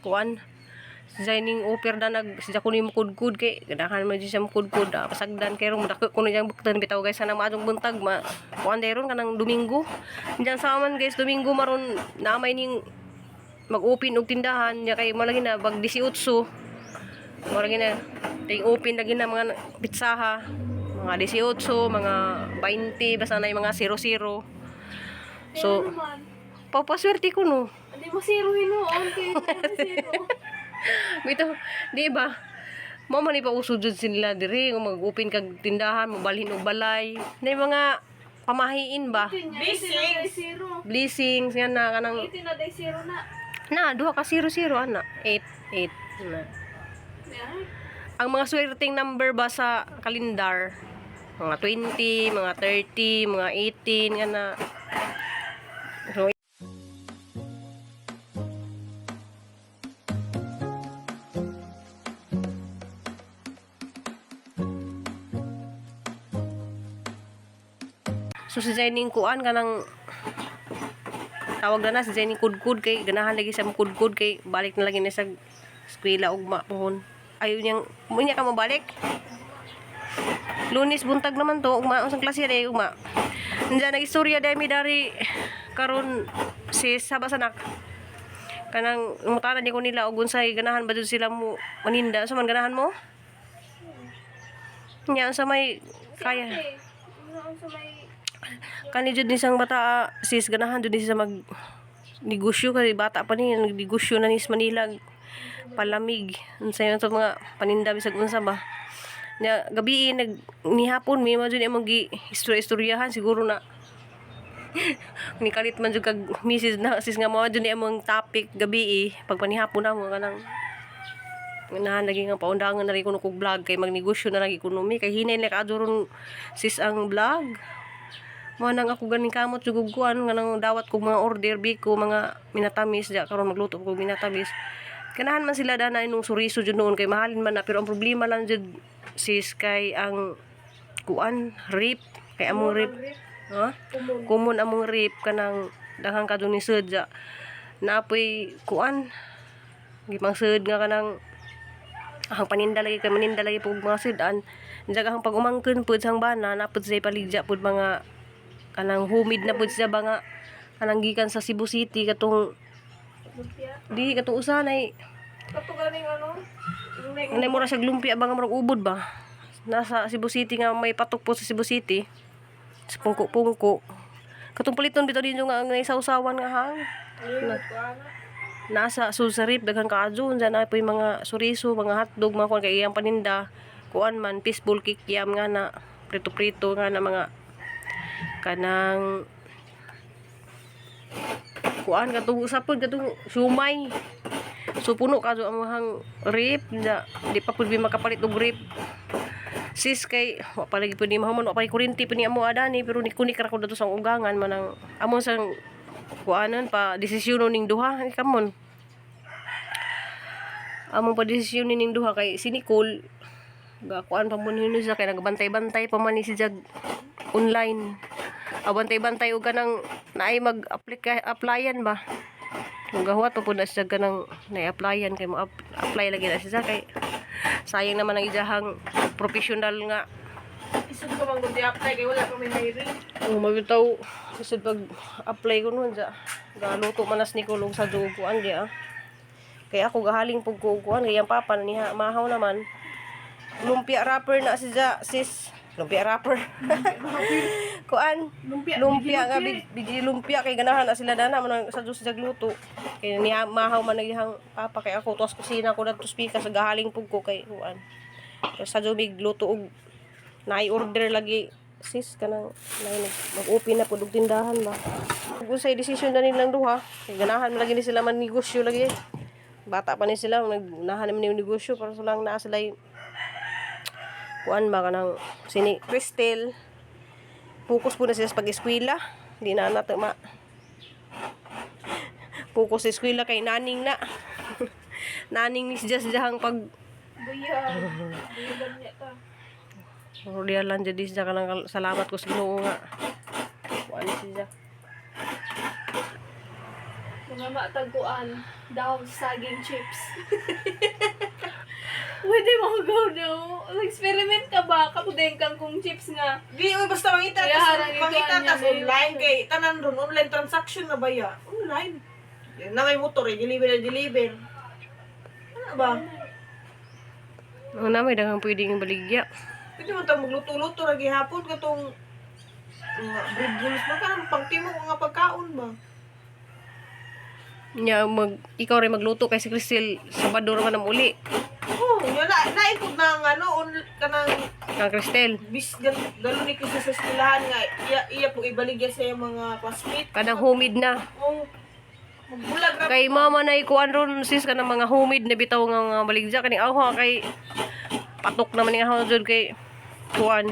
Kuan designing offer na nag siya ko ni mukudkud kay ganahan man jud siya mukudkud, pasagdan kay ron dako ko na diyang buktan bitaw, guys, sana maadong buntag ma kuan dayron kanang Domingo diyan sa aman, guys. Domingo maron naamay ning mag-open og tindahan niya kay malagi na bag 18, malagi na ting open lagi na mga pitsaha mga 18, mga 20, basta na yung mga 00. So Ano man? papaswerte ko, no. Hindi mo zero hinuon. Kaya hindi mo zero. Bitaw, di ba? Mo man ipa uso jud sila diri kung mag-open kag tindahan, mobalhin og balay. Na yung mga pamahiin ba? Blessings. Zero. Blessings nga na kanang 18 na day zero na. Na duha ka 00 ana. 8 8 na. Yan. Ang mga swerteng number ba sa kalendar? Mga 20, mga 30, mga 18 nga na. So, So si Zaining kuan kanang tawag na na si Zaining kudkud kay ganahan lagi sa kudkud kay balik na lagi na sa eskwela ugma pohon. Ayaw niyang mo niya ka mabalik. Lunes buntag naman to ugma unsang klase day ugma. Nandiyan nag-istorya day mi dari karon si Saba sanak. Kanang mutanan ni ko nila og unsay ganahan ba jud sila mo maninda sa man ganahan mo? Nya unsa may kaya. Ate, ano sa may Kani jud ni siyang bata, sis, ganahan jud ni siya mag negosyo kay bata pa ni nagnegosyo na ni sa Manila palamig unsa yun sa mga paninda bisag unsa ba nya gabi nag nihapon mi mo jud imong gi istorya-istoryahan siguro na ni kalit man jud kag misis na sis nga mo jud ni among topic gabi pag panihapon na mo kanang ganahan lagi nga paundangan na rin kuno kog vlog kay magnegosyo na lagi kuno mi kay hinay na kaadto sis ang vlog. Mo nang ako ganing kamot jud og kuan nga nang dawat kog mga order biko mga minatamis ja karon magluto ko minatamis. Ganahan man sila dana inong suriso jud noon kay mahalin man na, pero ang problema lang jud sis kay ang kuan rip kay among rip, ha, common among rip kanang daghan ka ni sud ja naapoy kuan gipang sud nga kanang ang paninda lagi kay maninda lagi pug mga sudan jaga ang pag-umangkon pud sang bana napud say paligya pud mga kanang humid na pud siya ba nga kanang gikan sa Cebu City katong lumpia? Di katong usanay. Kato ganing ano? Yung may Anay mura siya lumpia ba nga murag ubod ba nasa Cebu City nga may patok po sa Cebu City sa pungko-pungko katong paliton bitaw din yung nga ang sausawan nga hang Ay, kuana. Nasa susarip daghan kaadyo unsa na po yung mga suriso, mga hotdog, mga kuan kay iyang paninda kuan man fishball, kikiam nga na prito-prito nga na mga kanang kuan katong usapod katong sumay. So puno kadto ang mga rip na di pa pud mi makapalit og rip sis kay wa pa lagi pud ni mahuman, wa pa kuryente pud ni amo adani, pero ni kunik ra ko dadto sa ugangan manang amon sang kuanon pa desisyon ning duha ni kamon among pa desisyon ning duha kay si Nicole ga kuan pa mun siya kay nagbantay-bantay pa man ni si Jag online. Abantay-bantay og kanang naay mag-apply applyan ba. Kung gahuwat pa pud na siya kanang naay applyan kay mo apply lagi na siya kay sayang naman ang ijahang professional nga. Isod ka bang kundi apply kay wala pa may hiring. Oh, mabitaw isod pag apply ko noon sa galuto manas ni kulong sa duguan di ah. Kaya ako gahaling pug ko kuan kay ang papa niya mahaw naman. Lumpia wrapper na si ja, sis. Lumpia wrapper. Kuan. Lumpia, Lumpia nga bigi lumpia kay ganahan na sila dana man sa Diyos jagluto. Kay niya mahaw man ang papa kay ako tuas kusina ko dadto speaker sa gahaling pug ko kay kuan. Sa jubig luto og naay order lagi sis kanang naay mag-open na pud og tindahan ba. Kung unsay desisyon na nilang duha, kay ganahan man lagi ni sila man negosyo lagi. Bata pa ni sila, nagnahan naman yung negosyo para sa lang naa sila kuan ba kanang sini Cristel focus po na sila sa pag-eskwela di na nato ma focus sa eskwela kay naning na naning ni siya siyang pag Buya. Buya niya ta. Royal lang jadi siya kanang salamat ko sa Ginoo nga kuan siya. Mga matagkuan, dahon sa saging chips. Pwede mo go no? Experiment ka ba? Kapudeng kang kung chips nga. Di, uy, basta mangita Kaya tas, harang ito, mangita anya, tas may- online kay tanan ron online transaction na ba ya? Online. Yan na may motor eh, deliver na deliver. Ano ba? Ang na may daghang pwedeng baligya. Pwede mo tang magluto-luto ra gihapon katong mga bread rolls ba kanang pangtimo nga pagkaon ba? Nya mag ikaw rin magluto kay si Cristel Sabado ra man ang uli. Oh, yun na naipod na ang ano on kanang Kang Cristel. bis gan dalo ni kasi sa eskwelahan nga iya iya po ibaligya sa iyang mga classmate. Kanang homemade na. Oh, magbulag ra. Kay mama na ikuan ron sis kanang mga homemade na bitaw nga mga baligya kaning awha kay patok naman ning awha jud kay kuan.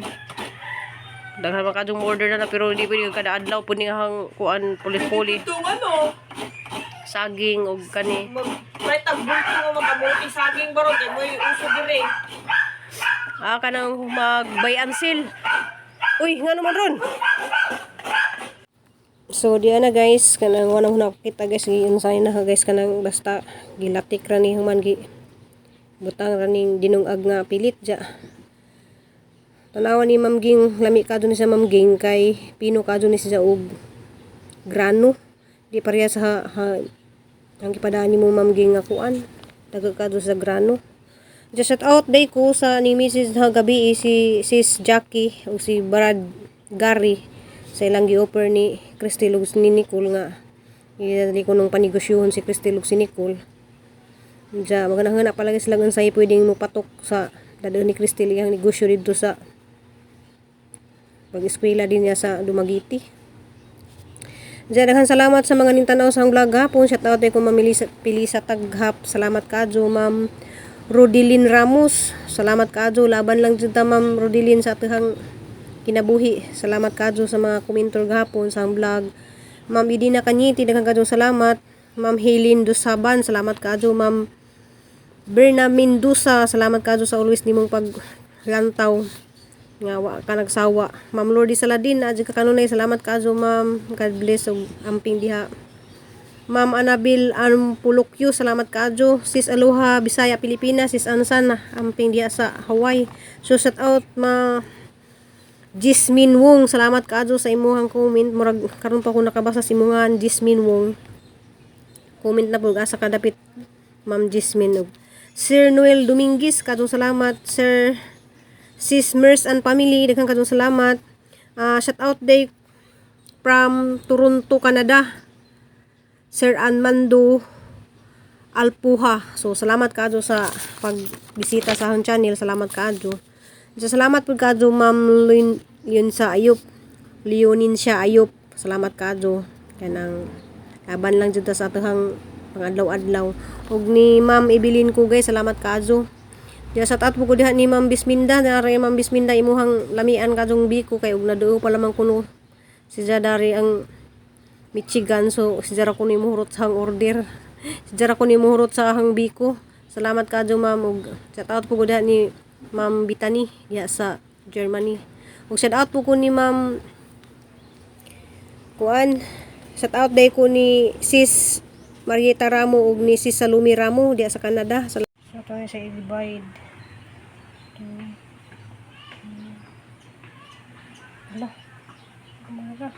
Daghan man kadtong order na na pero hindi pwede kada adlaw pud ning ahang kuan puli-puli Itong ano, saging og kani. mag try tag bulto nga makamuti saging baron kay mo'y uso dire. Ah, kanang mag buy and sell. Uy, nga naman ron. So diya na guys, kanang wanang nakita guys, giunsay na ka guys kanang basta gilatik ra ni human gi butang ra ning dinungag nga pilit ja. Tanawa ni Ma'am Ging, lami ka ni sa Ma'am Ging kay pino ka ni siya og grano. Di pareha sa ha, ang gipadaan ni mo Ma'am Ging nga kuan. Taga ka sa grano. Just shout out day ko sa ni Mrs. ha gabi eh, si Sis Jackie o si Brad Gary sa ilang gi-offer ni Cristel ug ni Nicole nga idali ko nung panegosyohon si Cristel ug si Nicole. Diya, magandang na palagi sila unsay pwedeng mopatok sa dadon ni Cristel iyang negosyo dito sa pag-eskwela din niya sa Dumaguete. Diyan, daghan salamat sa mga nintanaw sa akong vlog hapon. Shout out ko Ma'am Melissa Pilisa Taghap. Salamat kaadyo Ma'am Rodilyn Ramos. Salamat kaadyo. Laban lang jud ta Ma'am Rodilyn sa atong kinabuhi. Salamat kaadyo sa mga komentor gahapon sa akong vlog. Ma'am Idina Kanyiti, daghan kaadyo salamat. Ma'am Helen Dusaban, salamat kaadyo Ma'am Berna Mendoza, salamat kaadyo sa always nimong paglantaw nga wa ka nagsawa. Ma'am Lordy Saladin, adyo ka kanunay, salamat kaadyo ma'am. God bless ug amping diha. Ma'am Anabil Ampulokyo, salamat kaadyo. Sis Aloha, Bisaya, Pilipinas, Sis Ansan, amping diha sa Hawaii. So shout out ma Jasmine Wong, salamat kaadyo sa imuhang comment. Murag karon pa ko nakabasa sa imuhan Jasmine Wong. Comment na pud asa kadapit Ma'am Jasmine ug Sir Noel Dominguez, kadtong salamat. Sir Sis Merce and family, daghang kadtong salamat. Ah, shout out day from Toronto, Canada. Sir Armando Alpuha. So salamat kaadyo sa pagbisita sa akong channel. Salamat kaadyo. So, salamat pud kaadyo Ma'am Lin yun sa Ayop. Leonin siya Ayop. Salamat kaadyo. Kanang laban lang jud ta sa atong pangadlaw-adlaw. Ug ni Ma'am Evelyn Kugay, salamat kaadyo. Diya shout out po ko diha ni Ma'am Bisminda. Nari Ma'am Bisminda imuhang lamian kadyong biko kay ug naduo pa lamang kuno si Jadari ang Michigan. So si Jara ko ni muhurot sa hang order. Si Jara ko ni muhurot sa hang biko. Salamat kaadyo ma'am ug shout out po ko diha ni Ma'am Bitani diha sa Germany. Ug shout out po ko ni Ma'am kuan. Shout out day ko ni Sis Marieta Ramo ug ni Sis Salumi Ramo diha sa Canada. So ito sa i-divide. Ala. Kumara.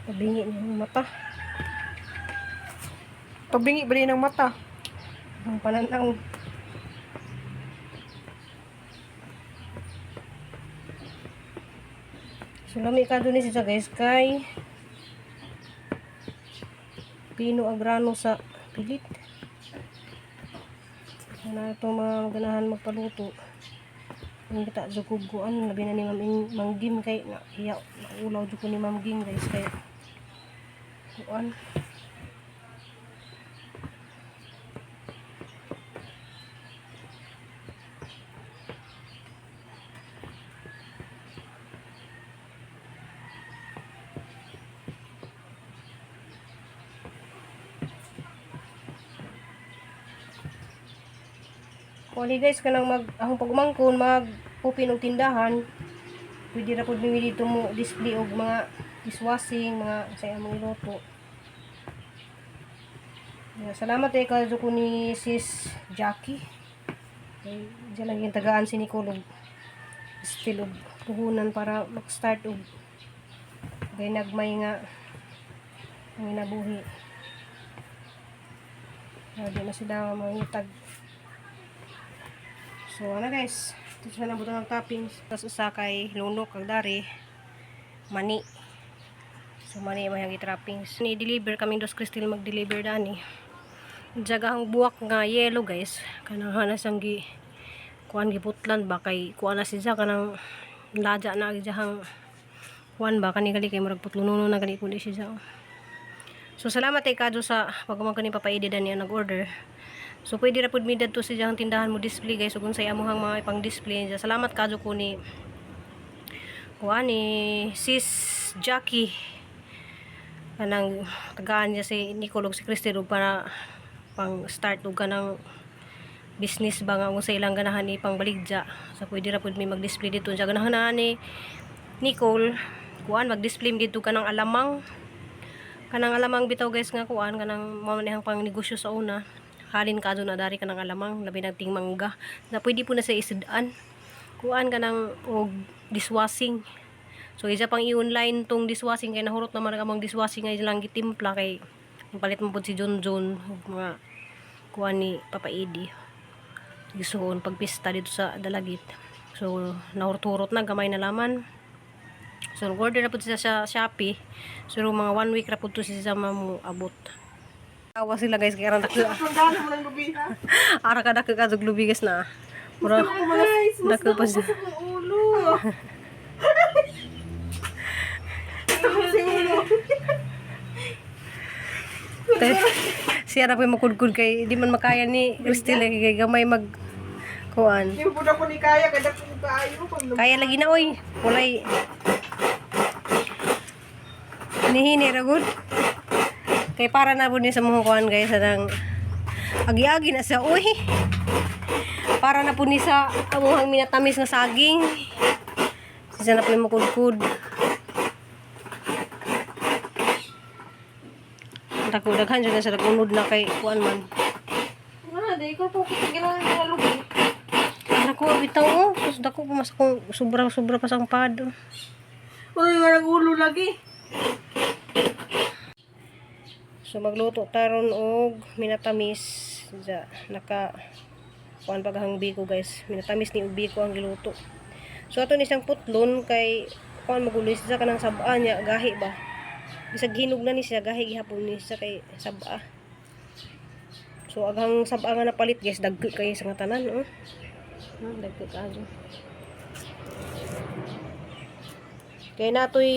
Pabingi ng mata. Pabingi ba din ang mata? Ang pananaw. So, lami ka dun siya guys kay pino agrano sa pilit. Ano ito mga ganahan magpaluto. Ang kita jud ko kuan labi na ni Ma'am Mang Gim kay na hiya naulaw jud ko ni Ma'am Ging guys kay kuan. Kung guys kanang mag akong pagumangkon mag open og tindahan, pwede ra pud mi dito mo display og mga dishwashing, mga sa among iluto. Yeah, salamat eh kadto ko ni Sis Jackie. Kay diyan lang yung tagaan si Nicole og still og puhunan para mag-start og kay nagmay nga ang inabuhi. Di na sila mangitag. So ano guys, ito siya nabutang ng toppings. Tapos usa kay lunok kag dari mani. So mani may ang toppings. Ni deliver kaming dos Cristel mag-deliver dani. Jagahang buwak nga yellow guys. Kanang hanas ang gi kuan giputlan ba kay kuan na siya kanang ladya na gijahang kuan ba kani gali kay murag putlunon na gali kundi siya. So salamat kay kadyo sa pagumangkon ni Papa Eddie dani ang nag-order. So pwede ra pud mi dadto sa iyang tindahan mo display guys ug unsay amuhang mga ipang display niya. Salamat kadyo ko ni kuan ni Sis Jackie kanang tagaan niya si Nicole ug si Cristel ug para pang start og kanang business ba nga kung sa ilang ganahan ni pangbaligya. So pwede ra pud mi mag-display dito. Siya ganahan na ni Nicole kuan mag-display mi dito kanang alamang, kanang alamang bitaw guys nga kuan kanang mao man nihang pang negosyo sa una. Halin ka na dari kanang alamang labi nagting mangga na pwede po na sa isudaan kuan kanang og dishwashing. So isa pang i-online tong dishwashing kay nahurot naman ang among dishwashing ay lang gitimpla kay palit mo pud si John John ug mga kuan ni Papa Eddie gisuon pagpista dito sa Dalagit. So nahurot-hurot na gamay na laman. So order na pud siya sa Shopee. So mga one week ra pud to siya mo abot. Awa sila guys kay aron dako. Sundahan mo lang lubi ha. Ara ka dako ka lubi guys na. Mura Guys, mas dako pa siya. sa akong ulo. Siya ra po yung makudkud kay di man makaya ni Cristel eh, kay gamay mag kuan. Di po na ko ni kaya kada ko kaayo pag Kaya lagi na oy. Walay nihini ra gud. Kay para na pud ni sa mga kuan guys anang agi-agi na siya oy. Para na pud ni sa amuhang minatamis nga saging. Siya na po yung makudkud. Dako daghan jud na sa unod na kay kuan man. Nga, di ko po kasi ginawa yung lubi. Dako bitaw oh. Sus dako pa mas akong sobra sobra pa sa pad. Oh. Uy, walang ulo lagi. So magluto taron og minatamis ja naka kuan paghang biko guys. Minatamis ni og biko ang giluto. So ato ni siyang putlon kay kuan maguloy siya kanang sab-a niya gahi ba. Bisag hinog na ni siya gahi gihapon ni siya kay sab-a. So aghang sab-a nga napalit guys dagko kay sa nga tanan oh. Dagko kaayo. Kay natoy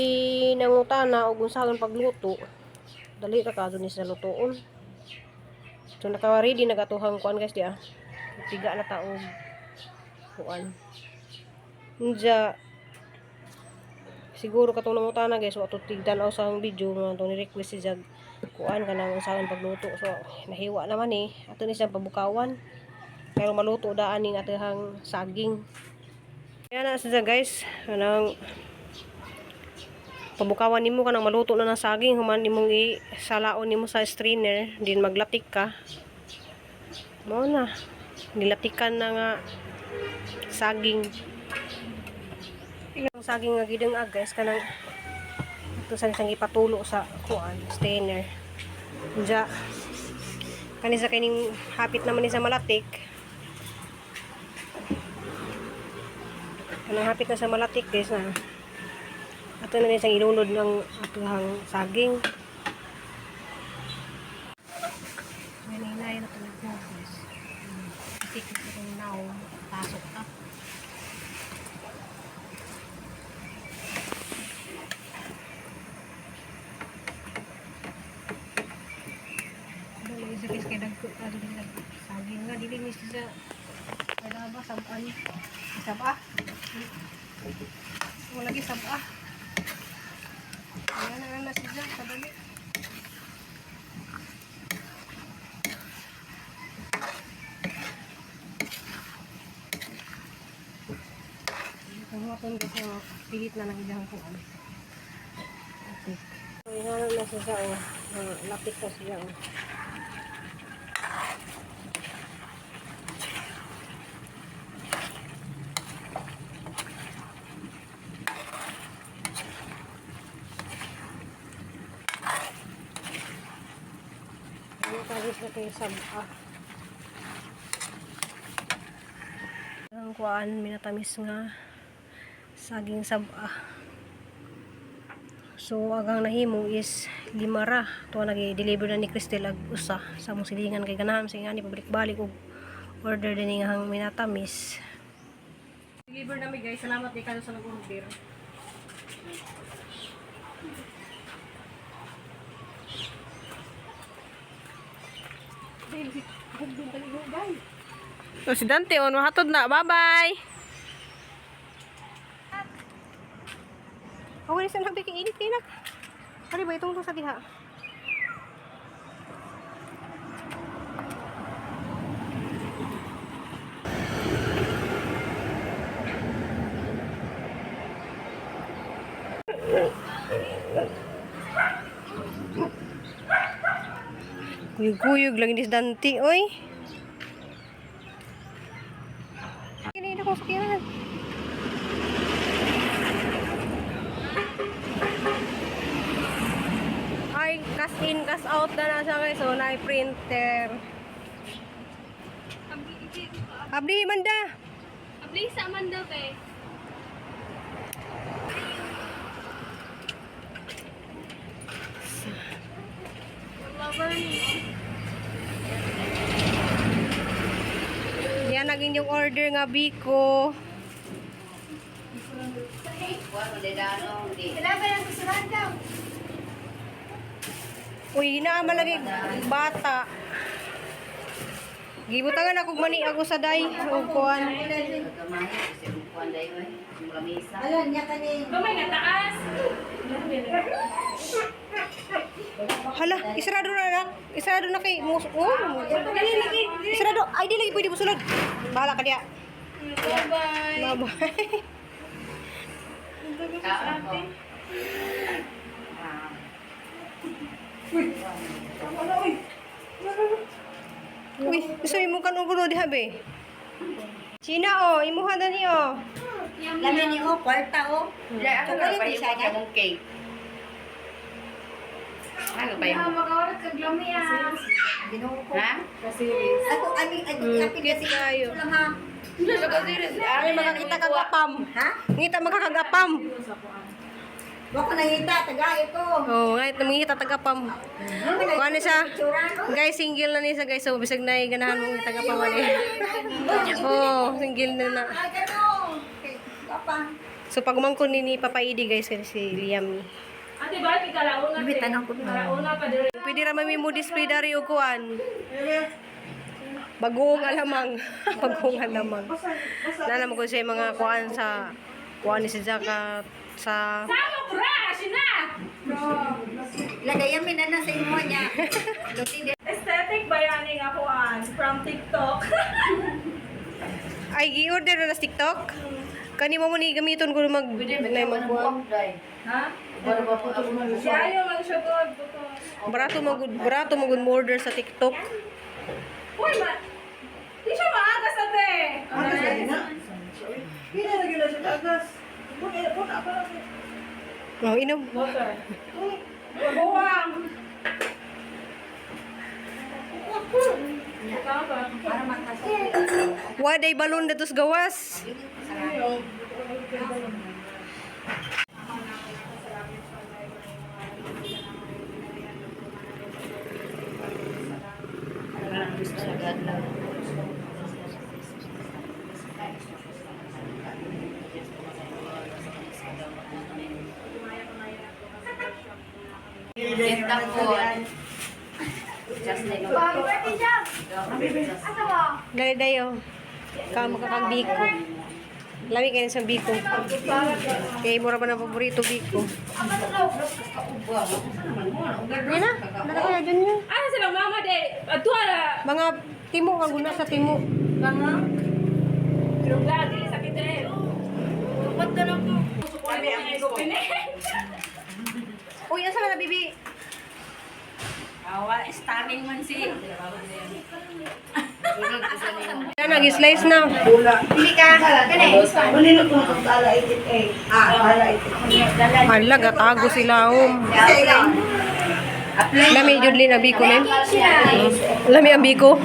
nangutana og unsaon pagluto. Dali ra kaadto ni sa lutoon. So naka-ready na gatuhang kuan guys di ah. Tiga na ta og kuan. Unja siguro katong nangutana guys wa to tigdan-aw sa ang video nga to ni request si Jag kuan kanang unsaon pagluto. So nahiwa naman eh. Ato ni siyang pabukawan. Pero maluto daan ning atehang saging. Kaya na siya guys, kanang pabukawan nimo kanang maluto na ng saging human nimong isalaon nimo sa strainer din maglatik ka mao na nilatikan na nga saging. Ang saging nga gidungag guys kanang ito sa isang ipatulo sa kuan strainer ja kani sa kining hapit naman ni sa malatik kanang hapit na sa malatik guys na ato na isang ilunod ng atuhang saging. Hinay na tulog mo guys. Itik na itong now. Pasok ka. Minatamis siya. Kada ba sabaan? Saba? Wala lagi saba. Ayan na na siya kadali. Ang kasi pilit na ng ilang kung ano. Okay. So, inano na siya oh. Lapit na siya oh. Ano tawag na kayo saba? Ang kuan minatamis nga saging saba. So agang nahimo is lima ra. Tuwa nag-deliver na ni Cristel ag usa sa among silingan kay ganahan sa ingani pabalik-balik og order din nga hang minatamis. Deliver nami guys. Salamat ni kayo sa nag-order. So, si Dante, on, mahatod na. Bye-bye! Awal sa nagbi kay init kay nak. Kali ba itong sa diha? Kuyog-kuyog lang ni Dante, oy. Kini na kong sakiran. Ay, cash in, cash out na na siya guys. So, na printer. Abli, manda. Abli sa man daw te. Lover ni. Yan naging yung order nga Biko. Uy, naa malagi bata. Gibutangan ako mani ako sa day og kuan. Gamay nga taas. Hala, isarado na na. Isarado na kay mus oh. Isarado. Ay di lagi pwede musulod. Bahala ka diya. Bye-bye. Bye-bye. Uy, gusto mo kan ulo diha be. China oh, imuha na ni oh. Lami ni o, kwarta o. Ako ba yung mong cake? Ano ba yung? Makawarat kag lami ah. Ginoo ko. Ha? Ako, ami, ay, apil Cute kayo. lang ha. Ay makakita kag apam. Ha? Ngita makakagapam. Wa ko nangita, tagay ko. Oh, ngayit mangita tagapam. Kuan ni siya. Guys, single na ni siya guys. So bisag nay ganahan mo tagapam ani. Oh, single na na. Ay, gano. Okay, apa. So pagmangkon ni ni Papa Idi guys kasi si Liam ni. Ate ba kay kalauna te. Kalauna pa dire. Pwede ra mami mo display dari og kuan. Bagoong alamang. Bagoong alamang. Nana mo ko siya mga kuan sa kuan ni si Zaka sa Samo bra, sina. Lagayan mi na na sa imo niya. Aesthetic bayani nga kuan from TikTok. Ay gi-order na sa TikTok. Kani mo mo ni gamiton ko mag na magkuan. Ha? Siya man siya god. Barato magud barato magud mo order sa TikTok. Uy, ma. Di siya maagas ate. Agas na na. Pila na gyud na siya agas. Puna pa lang. Oh, inom. Water. Buwang. Para makasakit. Waday balon datos gawas. Just na. Dali dayo. Ka makakag biko. Lami kayo sa biko. Kay mura ba na paborito biko? Hindi na. Nala ko dyan yun. Ano silang mama de? Ato na. Mga timo kang guna sa timo. Druga dili sakit eh. Tupat na lang ko. Uy, asa ka na, bibi? Awa, starring man si. Yan, nag-slice na. Pili ka. Kani. Hala, gatago sila. Oh. Lami, Judlyn, ang biko, ma'am. Lami ang biko.